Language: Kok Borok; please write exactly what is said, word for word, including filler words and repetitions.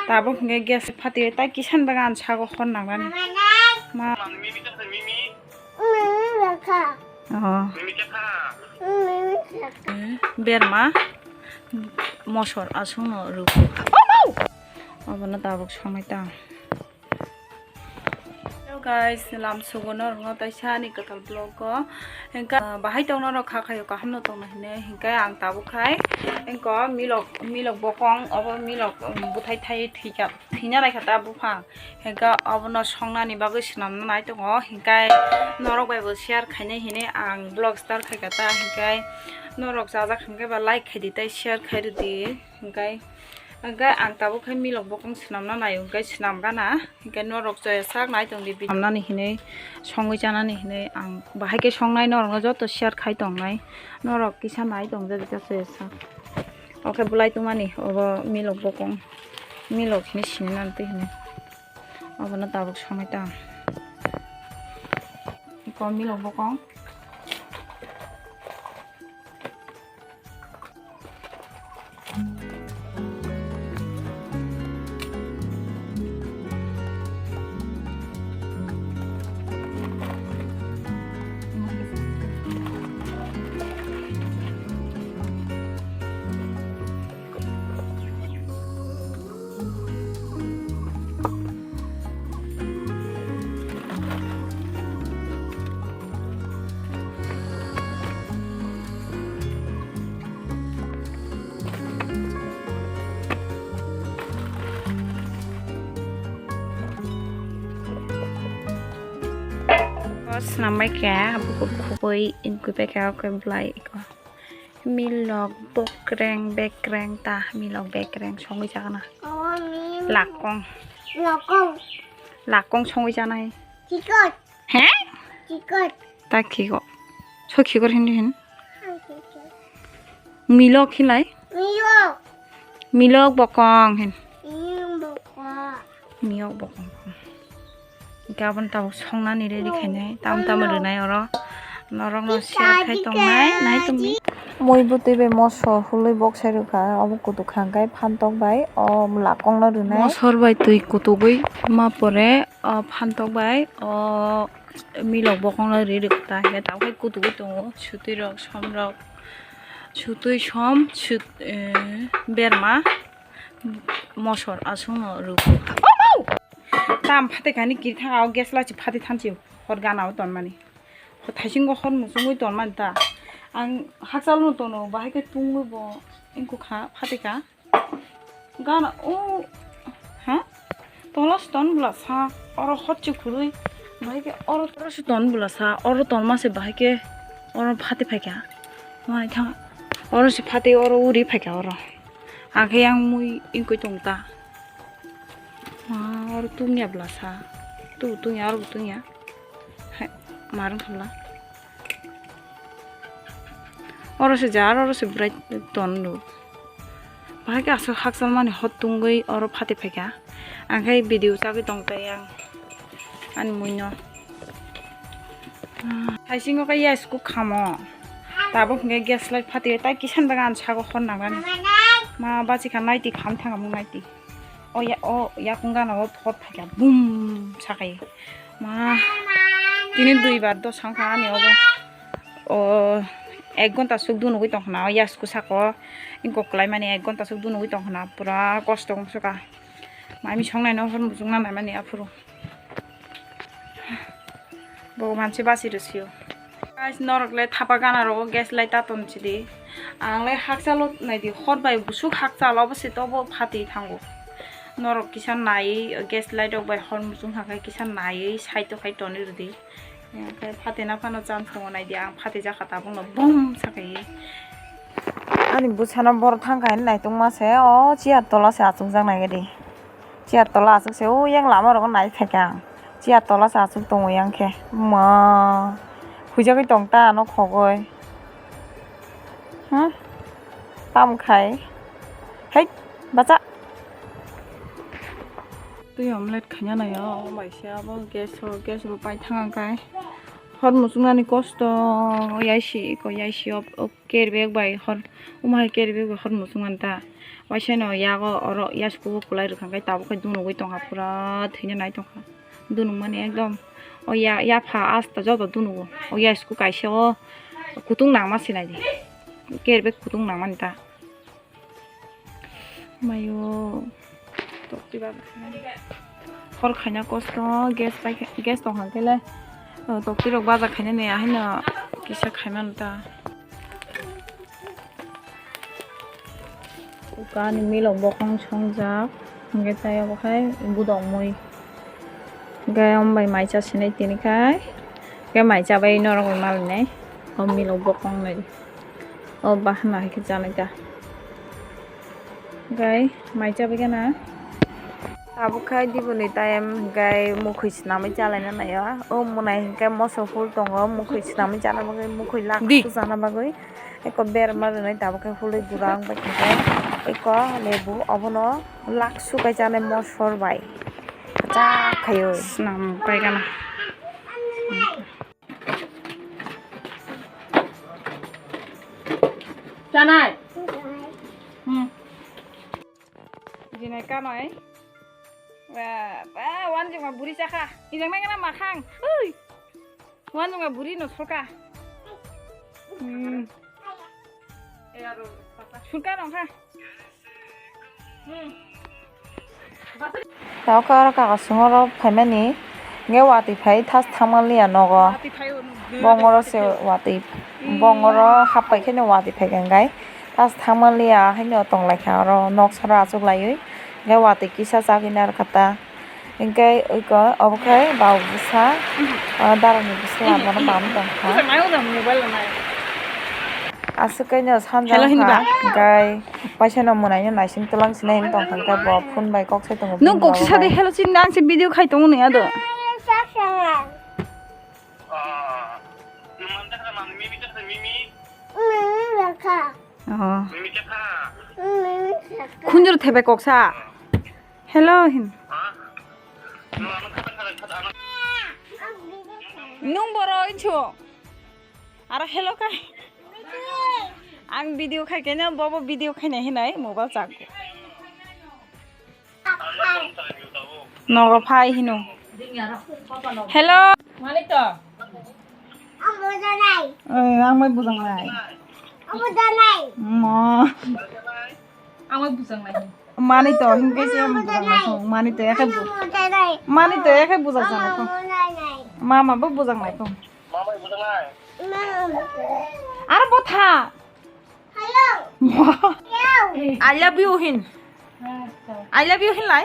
Tabuk hwnkhe gas phatwi tai kisan bagwi ang sago hor nangnani. Ma. Oh. Eh, berma mosor aswkno rw. Obono tabuk songwi tang. Hello guys, lam sugo norokno taisa ani kwtal vlog o. Hingkhe, ah, bahai tongno rok kha khayo kaham no tongna hinwi hingkhe ang tabuk khai. Hingkhe milok, milok bokong obo milok, um, buthai thai thwikha, thwina raikha ta buphang. Hingkhe obono songnani bagwi swnamna nai tongo. Hingkhe norok bai bo share khainai hinwi ang vlog start khaikha ta. Hingkhe norok chajak hingkhe ba like khaidi tei share khairwdi. Hingkhe, hingkhe ang tabuk khai milok bokong swnamna nai hingkhe swnam gana. Hingkhe norok chaya sak nai tongdi, bi-, swnamnani hinwi songwi chanani hinwi ang bahai khe songnai norokno joto share khai tongnai. Norok kisa nai tongjak jak chaya sak. Oke, bulai tongmani obo milok bokong. Milok hinwi sini nang twi hinwi. Obono tabuk songwi tang. Iko milok bokong. Swnam bai khe bukur khugui inkui bai khe oke bulai iko. Milok bokreng bekreng ta, milok bekreng songwi chakna. Lakong. Lakong. Lakong songwi chanai. Chikon. He? Chikon. Ta khiko. So khikor hindi hin. Milok hilai. Milok. Milok bokong hin. Milok bokong. Miyok bokong. Hingke aboni tabuk songnani ready khainai, tam tam rwnai oro. Norokno share khai tongnai, nai tongdi. Mui bwtwi bai moso hului bok sai rwkha, obo kutuk kha hingke phantok bai o lakongno rwnai. Mosor bai twi kutugwi ma pore o phantok bai o milok bokongno ri rwkha ta hingke tabuk khe kutugwi tongo, sutwi rok, som rok, sutwi som, sut-, eh, berma. Mosor aswkno rw. Tam phatai kani kiri thang, o gas lachi phatai thanchi hor gana o tonmani. Thaisingo hor muchungwi tonmani ta. Ang hakchal no tono, bahai khe tungwi bo wngkha phatai ka. Gana o, ha? Tola se ton bwla sa, oro hot se khurui, bahai khe oro, oro se ton bwla sa, oro tonma se bahai khe oro phatai phaikha. Mai thang, oro se phatai oro uri phaikha oro. Akhe yang mui ingkoi tong ta. Ma, oro tungya bwla sa. Tu tungya, oro tungya. Hai, marung khabla. Oro se jar, oro se bwrai ton do. Bahai khe aswk hakchal mani hot tungwi oro phatai phaikha. Ang khe video chagwi tong tai ang ani mui no. Thaisingo khe yasku khamo. Tabuk hwnkhe gas light phatwi tai kisan bagwi ang sago hor nangnani. Ma bachikha naiti kham thangmung naiti. O ya, o yakung gana o phot phaikha bum sakai. Ma tini dui bar do sangkha ani obo. O ek gonta suk dunugwi tongkhna o yasku sako. Ingkok kwlai mani ek gonta suk dunugwi tongkhna pura kosto wngsuka. Mami songnai no hor muchung nanai mani aphuru. Bo manse basi rwsio. Guys, norok le thapa gana rogo gas light ta ton sidi. Ang le hakchalo naidi hor bai busuk hakchalo bo se tobo phatwi thango. Norok kisa nai gas light rok bai hor muchung hakai kisa nai side o khai toni rwdi. Yang khe phatina phano chance tongo naidi ang phatwi jakha tabuk no bom sakai. Ani bwsano bor thang khai nai tongma se o chair tola se achuk jak nai gadi. Chair tola aswk se, o yang lama rogo nai phaikha ang. Chair tola se aswk tongo yang khe. Ma, huijagwi tong ta ano khogoi. Huh? Tam khai. Hei, bacha. Twi omelette khaina naio, omo bai se abo gas o, gas bo paithang ang kai. Hor muchungnani kosto, yaisi ko, yaisi o, o. Carry bag bai hor, omo hai carry bag bai hor muchung manta. Waisa no yago oro yaskugo kwlai rwkha khe tabuk khe dunugwi tongkha pura thwina nai tongkha. Dunukmani ekdom o ya yapha asta joto dunugo. O yasku kaisa o kutung nangma sinai di. Kerbek kutung nangmani ta. Mayo tokti ba hor khaina kosto gas pai gas tong hang khe le tokti rok baja khaina ni ahino kisa khaimano ta. Uka ni milok bokong songjak, hingke tai obo khai budok mui. Hingke omo bai mai cha sinai tini khai, hingke mai cha bai norok bai mal nai. O milok bokong nai, o bahana hai khe chanai ta. Hingke mai cha bai gana. Tabuk khai diboni time hingke mukhoi swnamwi chalaina naio. O mwnai hingke moso phul tongo, mukhoi swnamwi chana bagwi, mukhoi lak Di. Chana bagwi. Eko berma rwnai tabuk khe hului gura wng bai khe eko lebu obono lak sukai chanai mosor bai kwchak khaio. Swnam bai gana. Chanai. Hmm. Jinai kanoi. Ba, ba, wanjima buri chakha. Ijang nai gana makhang. Ui. Wanjima buri no sulka. Hmm. Sulka nong kha. Hmm. Tao kha oro kaka songoro phaimani. Nge watwi phai thas thangmaliya nogo. Watwi phai o, bongoro se watwi. Hmm. Bongoro happai kheno watwi phai kha gai. Thas thangmaliya haino tonglaikha oro noksaro achuklaiwi. Hingke watwi kisa chagwi narwkha ta. Hingke oiko obo khe bau bwsa, ah, darani bwsa abono bam tongkha. Aswk khe no sanja Hello, wngkha, hinba. Hingke paisa no mwnaino naising twlang sinai wng tongkha, hingke bo phone bai kok sai tongo. Nwng bini kok si logo sade bai. Hello chin ang se video khai tongo nung ado. Oh. Khunjur thebe koksa. Hello hin. Nung boro incho. Aro hello kai. Ang video khai kena bobo video khai nai hinai mobile chak. Nogo phai hino. Hello. Malik to. Eh, ang mai bujang lai. Mo. Ang mai bujang lai. Mani to, hingke se ang bujang lai kho. Mani to, ekhe bu-, mani to, ekhe bujang lai kho. Mama bo bujang lai kho. Aro botha. I love you hin. I love you hin lai.